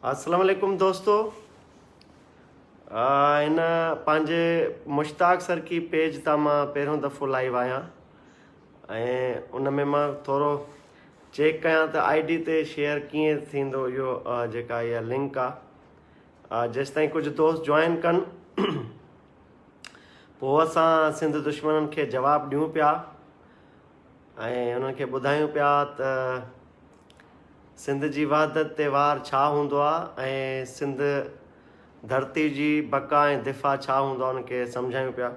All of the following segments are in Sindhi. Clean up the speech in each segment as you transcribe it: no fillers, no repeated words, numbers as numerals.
السلام عليڪم دوستو هن پنهنجي مشتاق سرڪي پيج تان مان پهريون دفعو لائيو آهيان ۽ ان ۾ مان ٿورو چيڪ ڪيان ته I D تي شيئر ڪيئن ٿيندو اهو جيڪا اها لنڪ آ جيستائين ڪجهه دوست جوائن ڪن پوء اسان سنڌ دشمنن کي جواب ڏيون پيا ۽ انهن کي ٻڌايون پيا ته سنڌ جي وحدت تي وار ڇا هوندو آ ۽ سنڌ ڌرتي جي بقا ۽ دفاع ڇا هوندو آ انهن کي سمجهايون پيا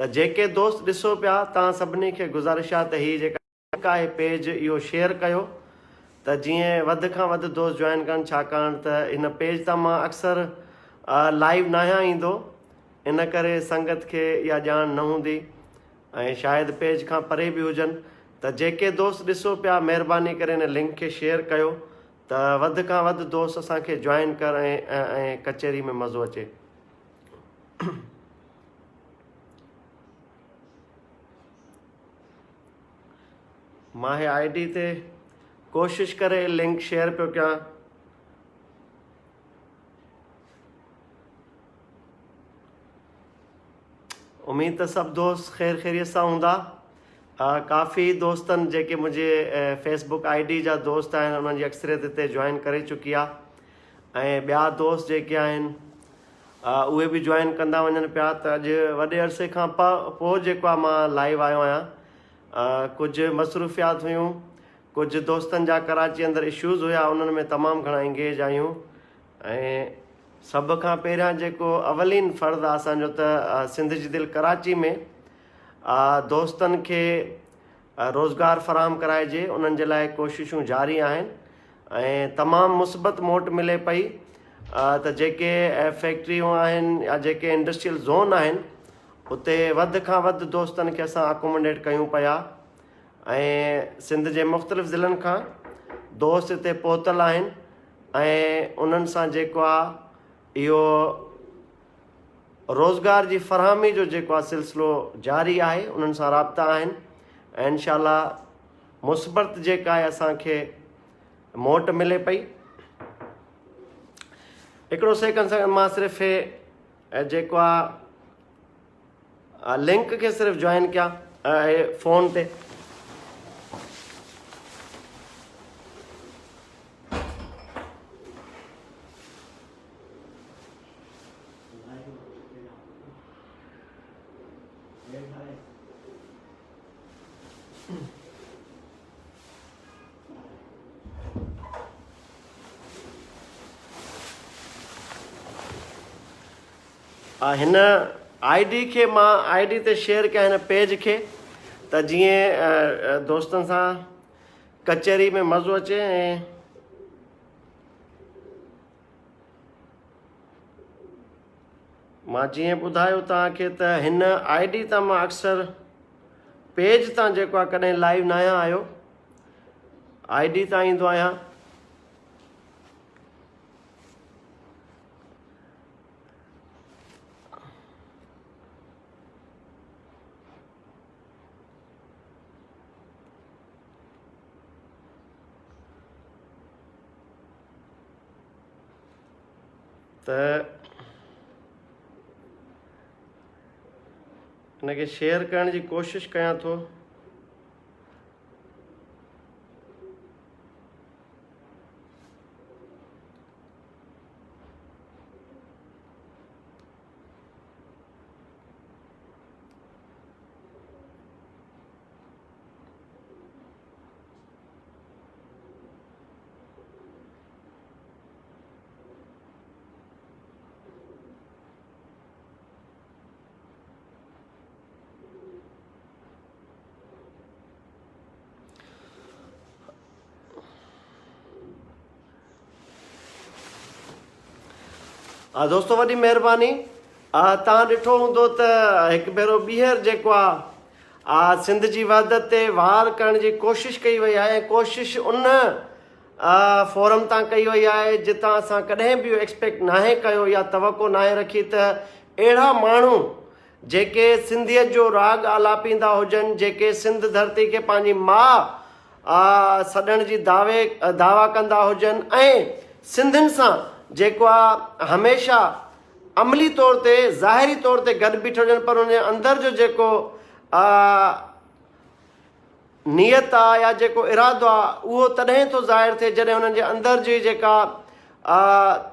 ته جيڪي دوست ڏسو پيا توهان سڀني کي گذارش آ ته هي جيڪا لنڪ آهي پيج اهو شيئر ڪيو ته جيئن وڌ کان وڌ دوست جوائن ڪن ڇاڪاڻ ته هن پيج تان مان اڪثر لائيو ناهيان ايندو ان ڪري سنگت کي اها ڄاڻ نه هوندي ۽ شايد پيج کان پري به هجن ته جيڪي دوست ڏسو پيا مهرباني ڪري هن لنڪ کي شيئر ڪيو ته وڌ کان وڌ دوست اسان کي جوائن ڪر ۽ ۽ ڪچهري ۾ مزو اچي. مان هي I D تي ڪوشش ڪري لنڪ شيئر پيو ڪيان. اميد ته سڀ دوست خير خيريت سان هوندا. ڪافي دوستن جيڪي منهنجي فيس بڪ I D جا دوست آهن انهن جي اڪثريت هتي جوائن ڪري چڪي آهي ۽ ٻيا دوست جيڪي آهن اهي به جوائن ڪندا وڃن پيا ته اڄ وڏي عرصي کان پوء جيڪو آهي مان لائيو آيو آهيان ڪجهه مصروفيات هيون ڪجهه دوستن جا ڪراچي اندر اشوز هيا انهن ۾ تمام گهڻا انگيج آهيون ۽ سڀ کان پهريان جيڪو اولين فرض آ اسان جو ته سنڌ جي دل ڪراچي ۾ دوستن کي روزگار فراهم ڪرائجي انهن جي لاء ڪوششون جاري آهن ۽ تمام مثبت موٽ ملي پئي ته جيڪي فيڪٽريون آهن يا جيڪي انڊسٽريل زون آهن اتي وڌ کان وڌ دوستن کي اسان اڪوموڊيٽ ڪيون پيا ۽ سنڌ جي مختلف ضلعن کان دوست هتي پهتل آهن ۽ انهن سان جيڪو آ اهو روزگار جي فراهمي جو جيڪو آ سلسلو جاري آهي انهن سان رابطا آهن ۽ انشاء الله مثبت جيڪا آهي اسان کي موٽ ملي پئي هڪڙو سيڪنڊ سان مان صرف هي جيڪو آ لنڪ کي صرف جوائن ڪيان فون تي. هن I D کي مان I D تي شيئر ڪيان هن پيج کي ته جيئن دوستن سان ڪچهري ۾ مزو اچي ۽ مان جيئن ٻڌايو توهان کي ته هن I D تان مان اڪثر پيج تان جيڪو آهي ڪڏهن لائيو نه آهيان آيو I D تان ايندو آهيان ته ان کي شيئر ڪرڻ جي ڪوشش ڪيان ٿو. دوستو وڏي مهرباني تان ڏٺو هوندو ته هڪ ڀيرو ٻيهر جيڪو آ سنڌ جي وحدت تي وار ڪرڻ جي ڪوشش ڪئي وئي آهي ۽ ڪوشش ان فورم تان ڪئي وئي آهي جتان اسان ڪڏهن به اهو ايڪسپيڪٽ ناهي ڪيو يا توقع ناهي رکي ته اهڙا ماڻهو جيڪي سنڌيت جو راڳ آلاپيندا هجن، جيڪي سنڌ ڌرتي کي پنهنجي ماء سڏڻ جي دعوي دعويٰ ڪندا هجن ۽ سنڌين سان جيڪو آ هميشه عملي طور تي ظاهري طور تي گڏ بيٺل هجن پر ان جي اندر جو جيڪو نيت آ يا جيڪو ارادو آ اهو تڏهن ٿو ظاهر ٿئي جڏهن انهن جي اندر جي جيڪا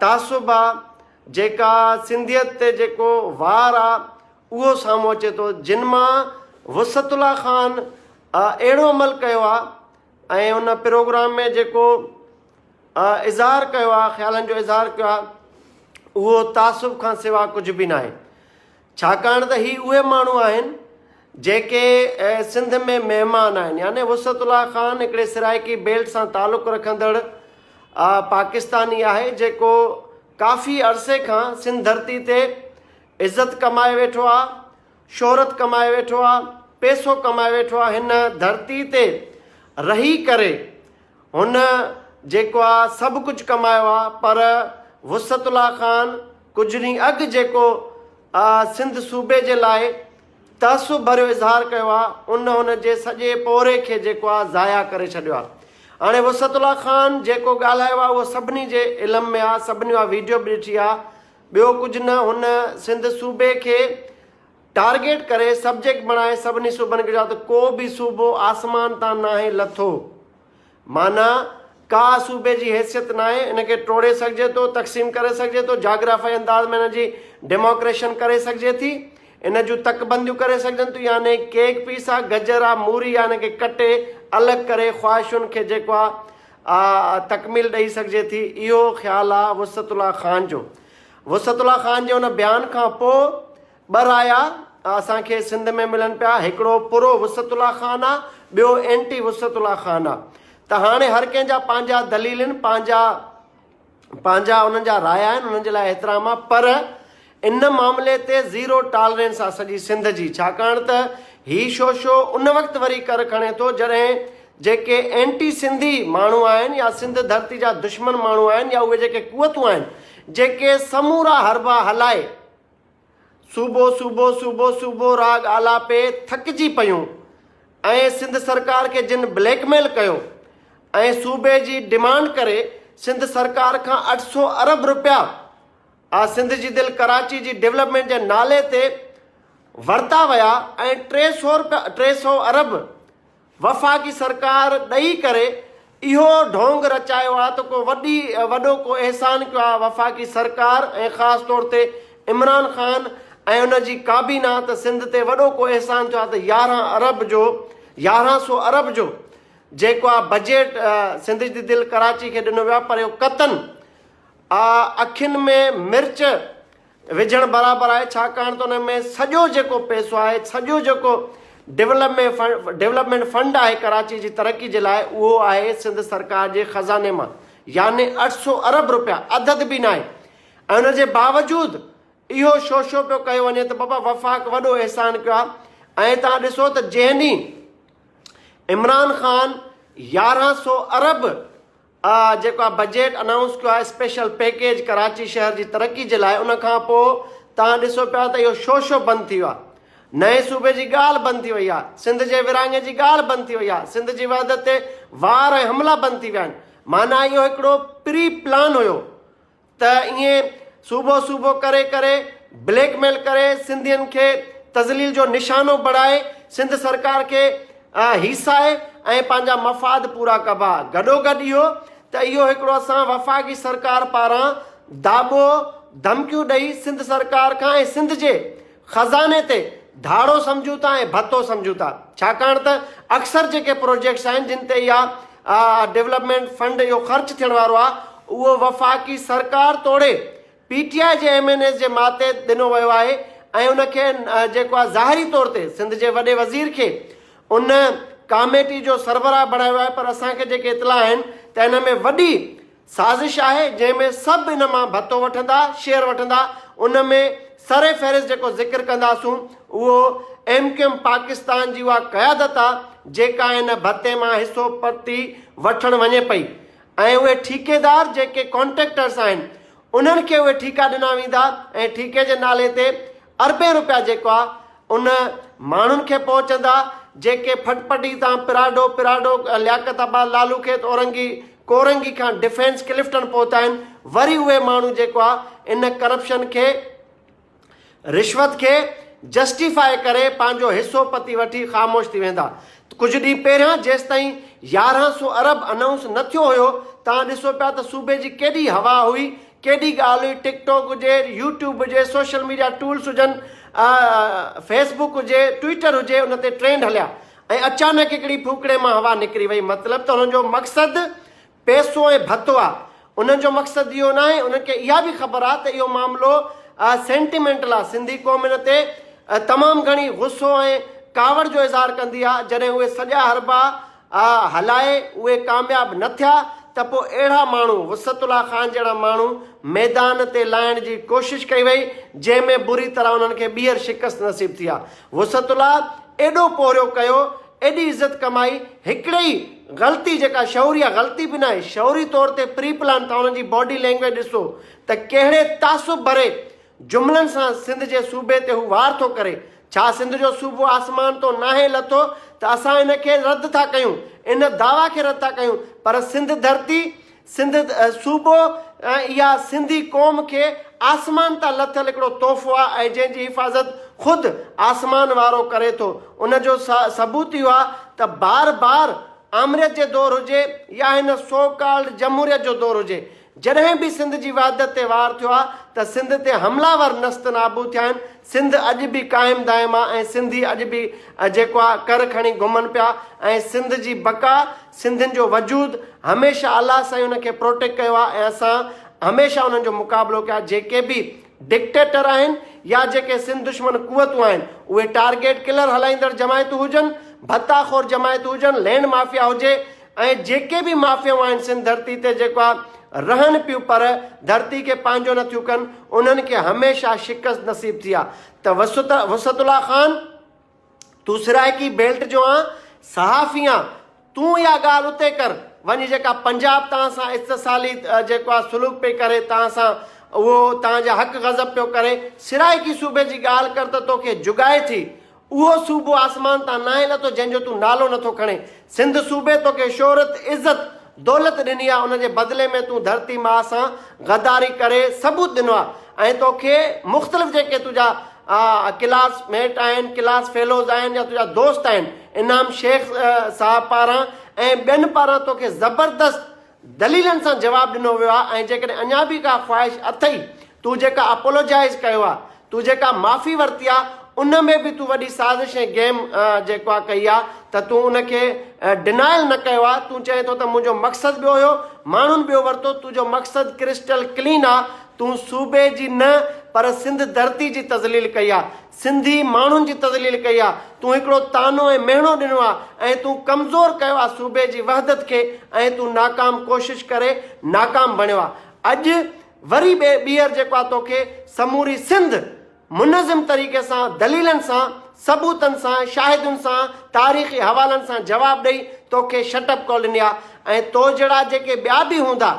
تعصب آ جيڪا سنڌيت تي جيڪو وار آ اهو سامهون اچي ٿو جن مان وسعت الله خان اهڙو عمل ڪيو آ ۽ ان پروگرام ۾ جيڪو اظهار ڪيو آ خيالن جو اظهار ڪيو آ اهو تعصب کان سوا ڪجهه به ناهي ڇاڪاڻ ته هي اهي ماڻهو آهن جيڪي سنڌ ۾ مهمان آهن يعني وسعت الله خان هڪڙي سرائيڪي بيلٽ سان تعلق رکندڙ پاڪستاني آهي جيڪو ڪافي عرصي کان سنڌ ڌرتي تي عزت ڪمائي ويٺو آ شهرت ڪمائي ويٺو آ پيسو ڪمائي ويٺو آ هن ڌرتي تي رهي ڪري هن جيڪو آ سڀ ڪجهه ڪمايو آ پر وسعت الله خان ڪجهه ڏينهن اڳ جيڪو سنڌ صوبي جي لاء تعصب ڀريو اظهار ڪيو آ ان هن جي سڄي پورهي کي جيڪو آ ضايع ڪري ڇڏيو آ. هاڻي وسعت الله خان جيڪو ڳالهايو آ اهو سڀني جي علم ۾ آ سڀني اها ويڊيو به ڏٺي آ ٻيو ڪجهه نه هن سنڌ صوبي کي ٽارگيٽ ڪري سبجيڪٽ بڻائي سڀني صوبن کي چيو آ ته ڪو به صوبو آسمان تان ناهي لٿو. معنيٰ ڪا صوبي جي حيثيت ناهي، ان کي ٽوڙي سگهجي ٿو، تقسيم ڪري سگهجي ٿو، جاگرافيائي انداز ۾ ان جي ڊيموڪريشن ڪري سگهجي ٿي، ان جون تڪ بنديون ڪري سگهجن ٿيون، يعني ڪيڪ پيس آ، گجر آ، موري آ، ان کي ڪٽي الڳ ڪري خواهشن کي جيڪو آ تڪميل ڏئي سگهجي ٿي، اهو خيال آ وسعت الله خان جو. وسعت الله خان جي ان بيان کان پوء ٻه رايا اسان کي سنڌ ۾ ملن پيا، هڪڙو پرو وسعت الله خان آ، ٻيو اينٽي وسعت الله خان آ. ته هاڻي هر ڪنهن جا پنهنجا دليل آهن، پنهنجا پنهنجا انهن جا رايا آهن، انهن جي لاء احترام آ، پر ان معاملي تي زيرو ٽالرنس آ سڄي سنڌ جي، ڇاڪاڻ ته هي شوشو ان وقت وري ڪر کڻي ٿو جڏهن جيڪي اينٽي سنڌي ماڻهو آهن يا سنڌ ڌرتي جا دشمن ماڻهو آهن يا اهي جيڪي قوتون آهن جيڪي سمورا حربا هلائي صوبو صوبو صوبو صوبو راڳ آلاپي ٿڪجي پيون ۽ سنڌ سرڪار کي جن بليڪ ميل ڪيو ۽ صوبي جي ڊمانڊ ڪري سنڌ سرڪار کان 800 ارب روپيا سنڌ جي دل ڪراچي جي ڊولپمينٽ جي نالي تي ورتا ويا ۽ 300 روپيا 300 ارب وفاقي سرڪار ڏئي ڪري اهو ڍونگ رچايو آهي ته ڪو وڏي وڏو ڪو احسان ڪيو آهي وفاقي سرڪار ۽ خاص طور تي عمران خان ۽ ان جي ڪابينا ته سنڌ تي وڏو ڪو احسان ٿيو آهي ته 11 ارب جو 1100 ارب جو جيڪو آهي بجيٽ سنڌ جي دل ڪراچي کي ڏنو ويو آهي پر اهو قطن اکين ۾ مرچ وجهڻ برابر آهي ڇاڪاڻ ته ان ۾ سڄو جيڪو پئسو آهي سڄو جيڪو ڊولپمينٽ فنڊ آهي ڪراچي جي ترقي جي لاء اهو آهي سنڌ سرڪار جي خزاني مان يعني 800 ارب روپيا اڌ اڌ به ناهي ۽ ان جي باوجود اهو شوشو پيو ڪيو وڃي ته بابا وفاق وڏو احسان ڪيو آهي ۽ تان ڏسو ته جنهن ڏينهن عمران خان 1100 ارب جيڪو آ بجيٽ انائونس ڪيو آهي اسپيشل پيڪيج ڪراچي شهر جي ترقي جي لاء ان کان پوء توهان ڏسو پيا ته اهو شوشو بند ٿي ويو آهي نئين صوبي جي ڳالهه بند ٿي وئي آهي سنڌ جي ورهاڱي جي ڳالهه بند ٿي وئي آهي سنڌ جي وحدت تي وار ۽ حملا بند ٿي ويا آهن معنيٰ اهو هڪڙو پري پلان هيو ته ائين صوبو صوبو ڪري ڪري بليڪ ميل ڪري سنڌين کي تذليل جو نشانو بڻائي سنڌ سرڪار کي هيسائي ۽ پنهنجا مفاد پورا ڪبا گڏوگڏ اهو ته اهو هڪڙو اسان وفاقي سرڪار پاران داٻو ڌمڪيون ڏئي سنڌ سرڪار کان ۽ سنڌ جي خزاني تي ڌاڙو سمجهون ٿا ۽ ڀتو سمجهون ٿا ڇاڪاڻ ته اڪثر جيڪي پروجيڪٽس آهن جن تي اها ڊولپمينٽ فنڊ اهو خرچ ٿيڻ وارو آهي اهو وفاقي سرڪار توڙي پي ٽي آء جي ايم اين ايز جي ماتحت ڏنو ويو آهي ۽ ان کي جيڪو آهي ظاهري طور تي سنڌ جي وڏي وزير کي ان ڪاميٽي جو سربراهه بڻايو آهي پر اسان کي جيڪي اطلاع آهن ته ان ۾ وڏي سازش آهي جنهن ۾ سڀ ان مان ڀتو وٺندا، شيئر وٺندا، ان ۾ سر فهرست جيڪو ذڪر ڪنداسون اهو ايم ڪيو ايم پاڪستان جي اها قيادت آ جيڪا ان ڀتي مان حصو پتي وٺڻ وڃي پئي ۽ اهي ٺيڪيدار جيڪي ڪانٽريڪٽرس آهن انهن کي اهي ٺيڪا ڏنا ويندا ۽ ٺيڪي جي نالي تي اربين روپيا جيڪو آ ان ماڻهن کي پهچندا جيڪي ڦٽڦٽي تان پراڊو پراڊو لياقت آباد لالو کيت اورنگي ڪورنگي کان ڊفينس ڪلفٽن پهتا آهن وري اهي ماڻهو جيڪو آ ان ڪرپشن کي رشوت کي جسٽيفاء ڪري پنهنجو حصو پتي وٺي خاموش ٿي ويندا. ڪجهه ڏينهن پهريان جيستائين 11 سو ارب انائونس نه ٿيو هيو توهان ڏسو پيا ته صوبي جي ڪيڏي هوا هئي ڪيڏي ڳالهه هئي ٽڪ ٽاڪ هجي يوٽيوب هجي سوشل ميڊيا ٽولس هجن فيس بڪ هجي ٽوئيٽر هجي ان تي ٽرينڊ هليا ۽ اچانڪ هڪڙي ڦوڪڙي مان هوا نڪري وئي مطلب ته انهن جو مقصد پئسو ۽ ڀتو آ انهن جو مقصد اهو ناهي انهن کي اها به خبر آ ته اهو معاملو سينٽيمينٽل آ سنڌي قوم ان تي تمام گهڻي غصو ۽ ڪاوڙ جو اظهار ڪندي آ جڏهن اهي سڄا حربا هلائي اهي ڪامياب نه ٿيا ته پوء اهڙا ماڻهو وسعت الله خان جهڙا ماڻهو ميدان تي لاهڻ جي ڪوشش ڪئي وئي جنهن ۾ بري طرح انهن کي ٻيهر شڪست نصيب ٿي آ وسعت الله ايڏو پورهيو ڪيو ايڏي عزت ڪمائي هڪڙي ئي غلطي جيڪا شعوري آ غلطي به ناهي شعوري طور تي پري پلان تان انهن جي باڊي لينگويج ڏسو ته ڪهڙي تعصب ڀري جملن سان سنڌ جي صوبي تي هو وار ٿو ڪري ڇا سنڌ جو صوبو آسمان تون ناهي لٿو ته اسان ان کي رد ٿا ڪيون ان دعويٰ کي رد ٿا ڪيون پر سنڌ ڌرتي سنڌ صوبو ۽ اها سنڌي قوم کي آسمان تان لٿل هڪڙو تحفو آهي ۽ جنهن جي حفاظت خود آسمان وارو ڪري ٿو. ان جو ثبوت اهو آهي ته بار بار آمريت جي دور هجي يا هن سو ڪالڊ جمهوريت جو دور هجي جڏهن به سنڌ جي وحدت تي وار ٿيو آهي ته سنڌ تي حمله ور نست نابود ٿيا آهن. سنڌ اڄ به قائم دائم آهي ۽ سنڌي اڄ به جيڪو آهي ڪر کڻي گهمن پيا ۽ سنڌ جي بقا سنڌين جو وجود هميشه الله سائين انهن کي پروٽيڪٽ ڪيو آهي ۽ اسان هميشه انهن جو مقابلو ڪيو آهي جيڪي به ڊڪٽيٽر آهن يا جيڪي سنڌ دشمن قوتون آهن اهي ٽارگيٽ ڪلر هلائيندڙ جماعتون هجن ڀتا خور جماعتون هجن لينڊ مافيا هجي ۽ جيڪي به مافيائون آهن سنڌ ڌرتي تي جيڪو آهي رهن پيون پر ڌرتي کي پنهنجو نه ٿيون ڪن انهن کي هميشه شڪست نصيب ٿي آهي ته وسعت الله خان تون سرائيڪي بيلٽ جو آن صحافي آن تون اها ڳالهه اتي ڪر وڃ جيڪا پنجاب توهان سان استحصالي جيڪو آ سلوڪ پئي ڪري توهان سان اهو توهان جا حق غضب پيو ڪري سرائيڪي صوبي جي ڳالهه ڪر ته توکي جڳائي ٿي اهو صوبو آسمان تان ناهي لٿو جنهن جو تون نالو نٿو کڻين سنڌ صوبي توکي شهرت عزت دولت ڏني آ ان جي بدلي ۾ تون ڌرتي ماء سان غداري ڪري ثبوت ڏنو آ ۽ توکي مختلف جيڪي تنهنجا ڪلاس ميٽ آهن ڪلاس فيلوز آهن يا تنهنجا دوست آهن انعام شيخ صاحب پاران ۽ ٻين پاران توکي زبردست دليلن سان جواب ڏنو ويو آهي ۽ جيڪڏهن اڃا به ڪا خواهش اٿئي تون جيڪا اپولوجائز ڪيو آهي تون جيڪا معافي ورتي آهي ان ۾ به تون وڏي سازش ۽ گيم جيڪو آهي ڪئي آهي ته تون ان کي ڊنائل نه ڪيو آهي تون چئين ٿو ته منهنجو مقصد ٻيو هيو ماڻهن ٻيو ورتو تنهنجو مقصد ڪرسٽل ڪلين آهي تون صوبي جي نه پر سنڌ ڌرتي جي تذليل ڪئي آ، سنڌي ماڻهن جي تذليل ڪئي آ، تون هڪڙو طعنو ۽ مهڻو ڏنو آ ۽ تون ڪمزور ڪيو آ صوبي جي وحدت کي ۽ تون ناڪام ڪوشش ڪري ناڪام بڻيو آ. اڄ وري ٻيهر جيڪو آ توکي سموري سنڌ منظم طريقي سان دليلن سان ثبوتن سان شاهدين سان تاريخي حوالن سان جواب ڏئي توکي شٽ اپ ڪال ڏني آ ۽ تو جهڙا جيڪي ٻيا به هوندا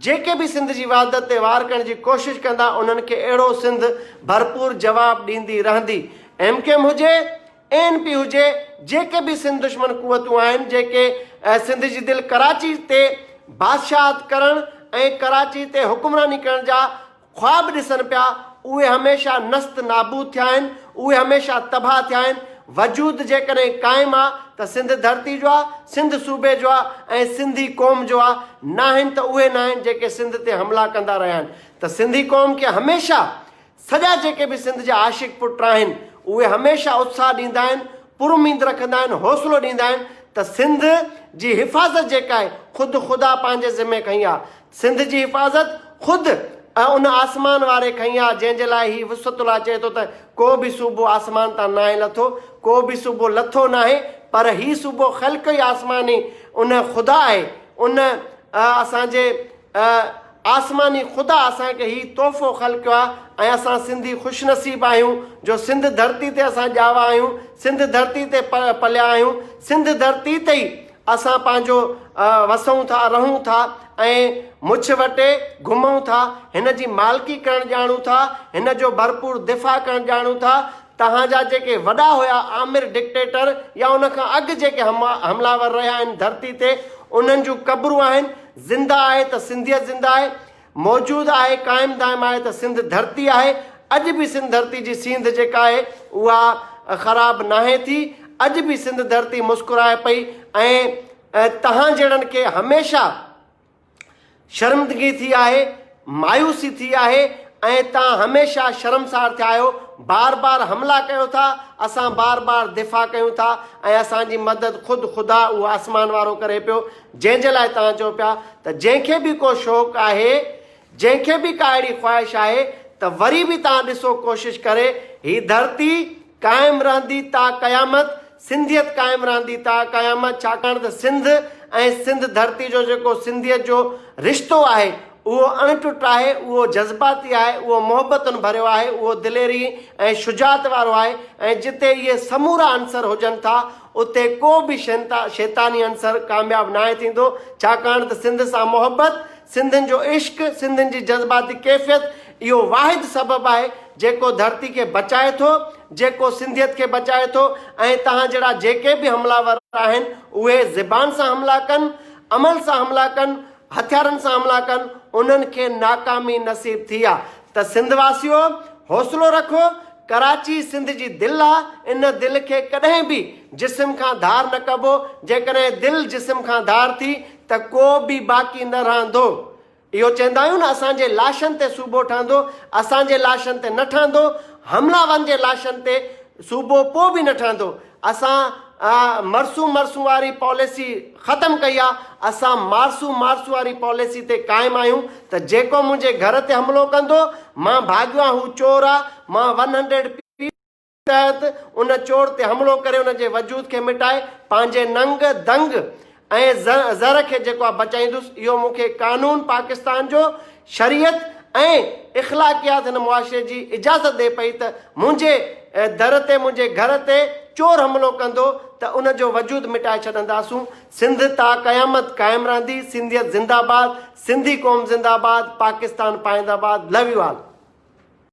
جيڪي به سنڌ جي وحدت تي وار ڪرڻ جي ڪوشش ڪندا انهن کي اهڙو سنڌ ڀرپور جواب ڏيندي رهندي. ايم ڪيو ايم هجي، اي اين پي هجي، جيڪي به سنڌ دشمن قوتون آهن جيڪي سنڌ جي دل ڪراچي تي بادشاهت ڪرڻ ۽ ڪراچي تي حڪمراني ڪرڻ جا خواب ڏسن پيا، اهي هميشه نست نابود ٿيا آهن، اهي هميشه تباهه ٿيا آهن، وجود جيڪڏهن قائم آ ته سنڌ ڌرتي جو آ، سنڌ صوبي جو آ ۽ سنڌي قوم جو آ، ناهن ته اهي ناهن جيڪي سنڌ تي حملا ڪندا رهيا آهن ته سنڌي قوم کي هميشه سڄا جيڪي به سنڌ جا عاشق پٽ آهن اهي هميشه اتساهه ڏيندا آهن، پراميد رکندا آهن، حوصلو ڏيندا آهن ته سنڌ جي حفاظت جيڪا آهي خود خدا پنهنجي ذمي کنئي آ، سنڌ جي حفاظت خود ان آسمان واري کنئي آ جنهن جي لاء هي وسعت الله چئي ٿو ته ڪو به صوبو آسمان تان ناهي لٿو، ڪو به صوبو لٿو ناهي پر هي صوبو خلقيو ئي آسماني ان خدا آهي، ان اسان جي آسماني خدا اسان کي هي تحفو خلقيو آ ۽ اسان سنڌي خوش نصيب آهيون جو سنڌ ڌرتي تي اسان ڄاوا آهيون، سنڌ ڌرتي تي پليا آهيون، سنڌ ڌرتي تي ئي اسان پنهنجو وسون ٿا، رهون ٿا ۽ مڇ وٽي گهمون ٿا، هن جي مالڪي ڪرڻ ڄاڻون ٿا، هن جو ڀرپور دفاع ڪرڻ ڄاڻون ٿا، توهان جا جيڪي وڏا هيا آمر ڊڪٽيٽر يا ان کان اڳ جيڪي حملاور رهيا آهن ڌرتي تي انهن جون قبرون آهن. زنده آهي ته سنڌيت زنده آهي، موجود آهي، قائم دائم آهي ته سنڌ ڌرتي آهي. اڄ به سنڌ ڌرتي جي سينڌ جيڪا آهي اها خراب ناهي ٿي. اڄ به سنڌ ڌرتي مسڪرائي پئي ۽ توهان جهڙن کي هميشه شرمندگي ٿي آهي، مايوسي ٿي آهي ۽ توهان هميشه شرمسار ٿيا آهيو، بار بار حملا ڪيو ٿا، اسان بار بار دفاع ڪيون ٿا ۽ اسان جي مدد خود خدا اهو آسمان وارو ڪري پيو، جنهن جي لاء توهان چئو پيا ته جنهن کي به ڪو شوق آهي، جنهن کي به ڪا اهڙي خواهش آهي ته وري به توهان ڏسو ڪوشش ڪري هي ڌرتي قائم رهندي تا قيامت، سنڌيت قائم رهندي تا قيامت ڇاڪاڻ ته سنڌ ۽ سنڌ ڌرتي جو جيڪو سنڌيت جو رشتو آهي اهو اڻ ٽٽ آهي، اهو جذباتي آهي، اهو محبتن ڀريو آهي، اهو دليري ۽ شجاعت وارو آهي ۽ جتي اهي سمورا عنصر هجن ٿا اتي ڪو به شيطاني عنصر ڪامياب ناهي ٿيندو ڇاڪاڻ ته سنڌ سان محبت، سنڌين جو عشق، سنڌين جي جذباتي ڪيفيت اهو واحد سبب آهي جيڪو ڌرتي کي بچائي ٿو، جيڪو سنڌيت کي بچائي ٿو ۽ توهان جهڙا جيڪي به حمله ور آهن اهي زبان سان حملا ڪن، عمل سان حملا ڪن، هٿيارن سان حملا ڪن انهن کي ناڪامي نصيب ٿي آ ته سنڌ واسيو حوصلو رکو ڪراچي سنڌ جي دل آ ان دل کي ڪڏهن به جسم کان ڌار نه ڪبو جيڪڏهن دل جسم کان ڌار ٿي ته ڪو به باقي نه رهندو. اهو چوندا آهيون نه اسان جي لاشن تي صوبو ٺهندو، اسان جي لاشن تي نه ٺهندو، حملاورن جي لاشن تي صوبو پوء به نه ٺهندو، اسان مرسون مرسون واري پاليسي ختم ڪئي آ، اسان مارسون مارسون واري پاليسي تي قائم آهيون ته جيڪو منهنجي گهر تي حملو ڪندو، مان ڀاڳيو آهيان هو چور آ، مان ون هنڊريڊ پي. تحت ان چور تي حملو ڪري ان جي وجود کي مٽائي پنهنجي ننگ، دنگ ۽ زر کي جيڪو آ بچائيندس اهو مون کي قانون پاڪستان جو، شريعت ۽ اخلاقيات هن معاشري جي اجازت ڏئي پئي ته منهنجي در تي منهنجي گهر تي چور حملو ڪندو ته ان جو وجود مٽائي ڇڏنداسون سنڌ تا قيامت قائم رهندي سنڌيت زنده باد سنڌي قوم زنده باد پاڪستان پائنده باد لو you all.